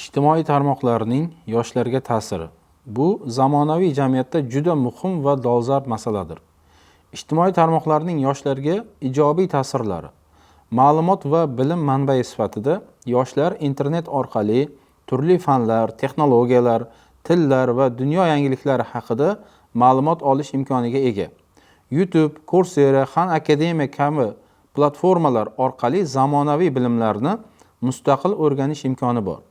Ijtimoiy tarmoqlarning yoshlarga ta'siri. Bu zamonaviy jamiyatda juda muhim va dolzarb masaladir. Ijtimoiy tarmoqlarning yoshlarga ijobiy ta'sirlari. Ma'lumot va bilim manbai sifatida yoshlar internet orqali turli fanlar, texnologiyalar, tillar va dunyo yangiliklari haqida ma'lumot olish imkoniga ega. YouTube, Coursera, Khan Academy kabi platformalar orqali zamonaviy bilimlarni mustaqil o'rganish imkoni bor.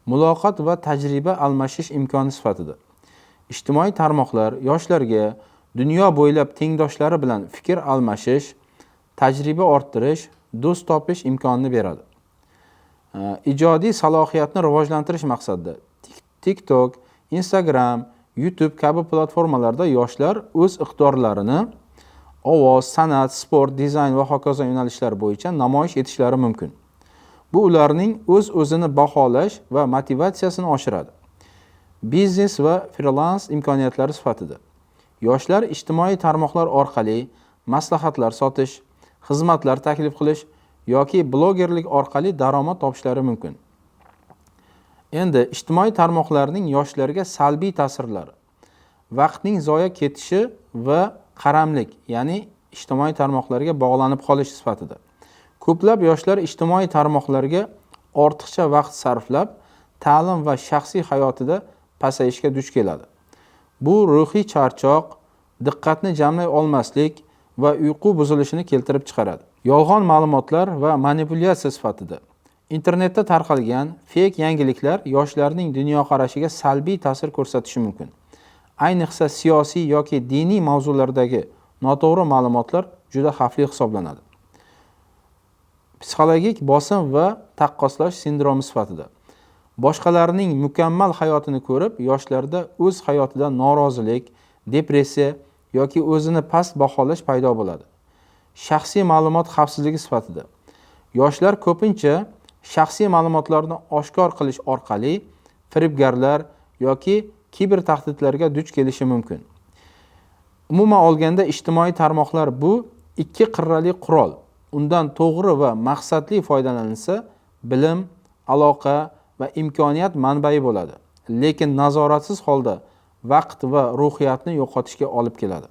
Muloqot va tajriba almashish imkoni sifatida. Ijtimoiy tarmoqlar yoshlarga dunyo bo'ylab tengdoshlari bilan fikr almashish, tajriba orttirish, do'st topish imkonini beradi. Ijodiy salohiyatni rivojlantirish maqsadida TikTok, Instagram, YouTube kabi platformalarda yoshlar o'z iqtidorlarini ovoz, san'at, sport, dizayn va hokazo yo'nalishlar bo'yicha namoyish etishlari mumkin. Bu ularning o'z-o'zini baholash va motivatsiyasini oshiradi. Biznes va frilans imkoniyatlari sifatida. Yoshlar ijtimoiy tarmoqlar orqali maslahatlar sotish, xizmatlar taklif qilish yoki blogerlik orqali daromad topishlari mumkin. Endi ijtimoiy tarmoqlarning yoshlarga salbiy ta'sirlari. Vaqtning zoya ketishi va qaramlik, ya'ni ijtimoiy tarmoqlarga bog'lanib qolish sifatida. Ko'plab yoshlar ijtimoiy tarmoqlarga ortiqcha vaqt sarflab, ta'lim va shaxsiy hayotida pasayishga duch keladi. Bu ruhiy charchoq, diqqatni jamlay olmaslik va uyqu buzilishini keltirib chiqaradi. Yolg'on ma'lumotlar va manipulyatsiya sifatida. Internetda tarqalgan fake yangiliklar yoshlarning dunyoqarashiga salbiy ta'sir ko'rsatishi mumkin. Ayniqsa siyosiy yoki diniy mavzulardagi noto'g'ri ma'lumotlar juda xavfli hisoblanadi. Psixologik bosim va taqqoslash sindromi sifatida. Boshqalarning mukammal hayotini ko'rib, yoshlarda o'z hayotidan norozilik, depressiya yoki o'zini past baholash paydo bo'ladi. Shaxsiy ma'lumot xavfsizligi sifatida. Yoshlar ko'pincha shaxsiy ma'lumotlarni oshkor qilish orqali firibgarlar yoki kiber tahdidlarga duch kelishi mumkin. Umuman olganda, ijtimoiy tarmoqlar bu ikki qirrali qurol. Undan to'g'ri va maqsadli foydalanilsa, bilim, aloqa va imkoniyat manbai bo'ladi. Lekin nazoratsiz holda vaqt va ruhiyatni yo'qotishga olib keladi.